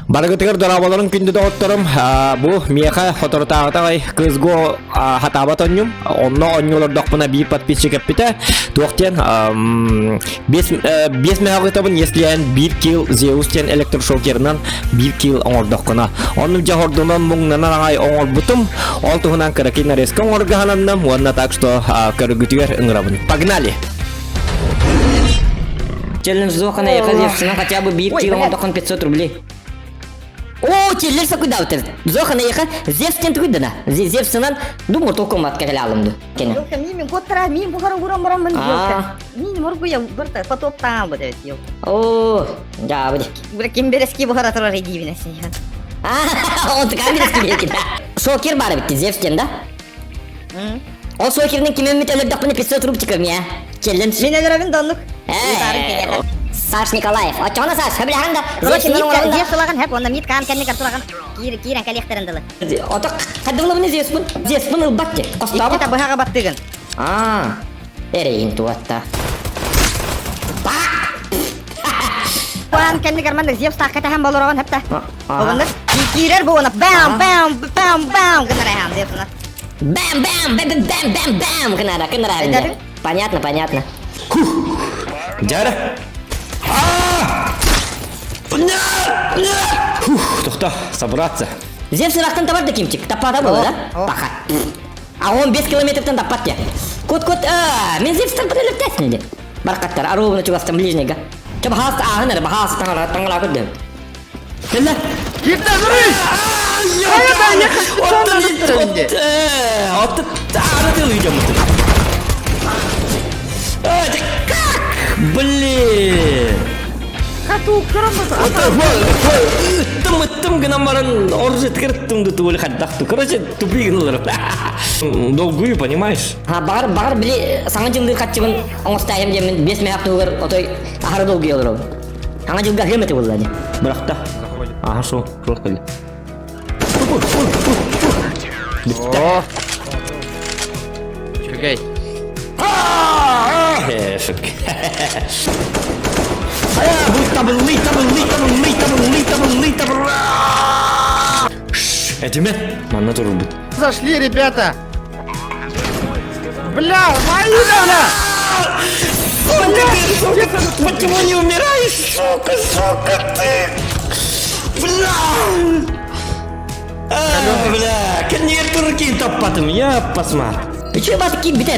Барыгытыгар дорооболорун күндү доҕотторум. Бу миэхэ соторутааҕыта аҕай кызго хатаабат онньум. Онно онньу олордохпуна биир подписчик эппитэ. Туох диэн биэс мөһөҕүтабын если биир килл Зеус диэн электрошокерынан биир килл оҥордоххуна. Онну дьэ хордунан муҥнанан аҕай оҥорбутум. Ол туһунан кыракый нарезка оҥорго уонна так что көргүтүгэр ыҥырабын. Погнали! Челлендж Зохана Ехазевцина хотя бы биир килл оҥордоххун 500 рублей. О, челлендж сакуйдаабытыр. Зохана Еха Зевс диэн тугуйдана. Зевсынан ду Mortal Kombat кэлэ алым ду. Кене. Елка, мин коттара, мин бухара уран баран мын елка. Мин моргуя барта потоптаан бу деп елка. О, да, бу. Бу ким берески бухара турар дибине сен. А, он такая берески берески. Шокер бар битти Зевс диэн да? Ол шокерның кимеммит өлөрдөхпүнэ 500 рубчиков мия. Челлендж. Мин өлөрөбүн доннук. Саш Николаев. Оччоҕуна Саш, сөбүлэһэн да. Короче, Зевс тулаган хэп, онно мит каан кэннигэр тулаган киир киирэн кэлиэхтэрин дылы. Ото хаддылабыны Зевспун. Зевспун ылбат ти. Костаабат. Иккитэ быһаҕа баттыгын. Аа. Эрэйин туатта. Каан кэннигэр маннык Зевс таах кэтэһэн болороҕун хэпта. Оҕоннор киирэр буона бам бам бам бам гынар эһэм Зевсына. Бам бам бам бам бам бам гынара гынара. Понятно, понятно. Дьара. Фух, тохто, собраться. Зевс ырахтан табар да кимчик, таппата было, да? Паха. А он 5 километртан таппат я. Кот кот, мен Зевстан пыталып де. Баркаттар, аруыбына чугастан ближнийга. Чэ бахаас ааһын эрэ, бахаас таҥара таҥара көрдөм. Кэллэ. Кирдэ нырый! Отты тары үйдемутун. Это как? Блин! Ыттым ыттым гынан баран оружие ткырттым ду хаддахту. Короче, тупик гыналар. Долгую, понимаешь? Ha бар бар били саҥа дьыллыы хаччыбын оҥостаайым диэммин биэс мэһэх туһугар отой аһара долгуйа олоробун. Саҥа дьылга аһыам этэ буолла дии. Бырахта. Аха шо, шо кэлли. О! Үчүгэй. Шутка. Бу табыллый, табыллый, табыллый, табыллый, табыллый, табыллый. Этиме, манна турбут. Зашли, ребята! Бля, мои, бля! Сука, ты, сука, почему не умираешь, сука, сука, ты? Бля! А, бля, кэннигэр туркин таппатым, я посмотр. Үчүгэй бат киирбитэ,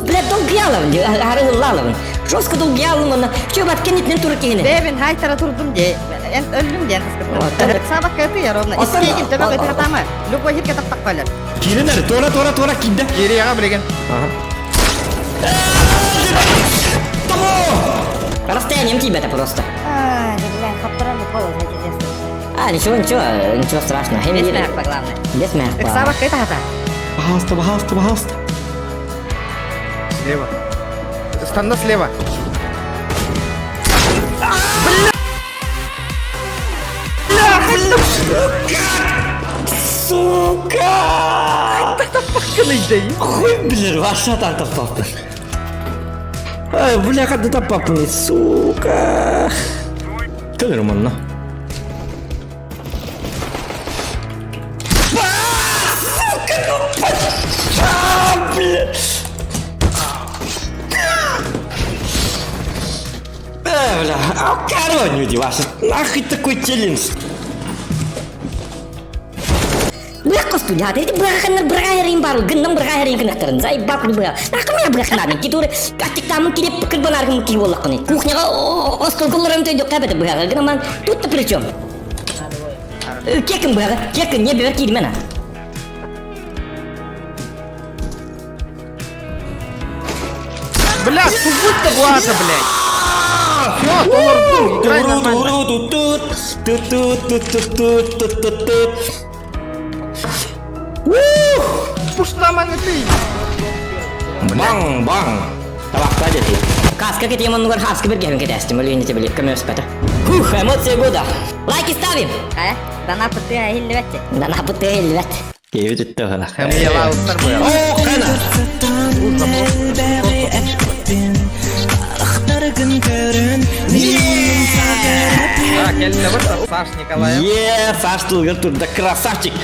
бля, долгуйалабын, арыгыллаалабын. Жестко долгуйалым уонна үчүгэй бат кэннитинэн тура киһини. Бэбин хайтара турдум де, эн өллүм диэн таскыттым. Сабакка ытыйар ровно. Искегин төбө көтө хатама. Любой хирге таптак калар. Киирин эрэ, туора, туора, туора киирдэ. Киириэҕэ билигин. Расстоянием тиийбэтэ просто. А, бля, хаптаран голос А, ничего, ничего, ничего страшного. Без мягко, главное. Без мягко. Сабакка это хата. Пожалуйста, пожалуйста, пожалуйста. Слева. Станна слева. Сука! Хуй, блин, ваша таппаппын. Ай, бля, хадда таппаппын, сука! Көлөр манна. Сука, ну, а, блин! Э, бля, а короню ваша, нахуй такой челлендж? Быах костуляат, эти быаханнар бырҕа бар, гыннан бырҕа хэрин кынахтарын, зай бак быа. Нахамая быахнарын, китур аттиктамын килеп кырбанаргым ки боллаққыны. Кухняга осколколларым төйдө кабета быаға, гынаман тут-то при чем? Кекин быаға, кекин не бер кирмена. Бля, тупуть-то Влада, блядь! Все, доллар играй нормально. Пуш нормально ты. Бang, бang. Табакта дети. Каска кетем оннугар хаска бир герин кетестим, өлүйін те біліп көмөс бәті. Фух, эмоция года. Лайки ставим. А, дана пыты ахиллибетти. Да на пыты элбет. Кейбит үтті ғана. Хэмия лауттар бля. О, қана. Так, кэллэ вот Саш Николаев. Е, Саш тылгар турда, красавчик.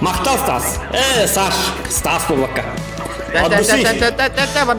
Махтал, Стас. Э, Саш, Стас буолбакка. От души. Та-та-та-та-та-та, вот.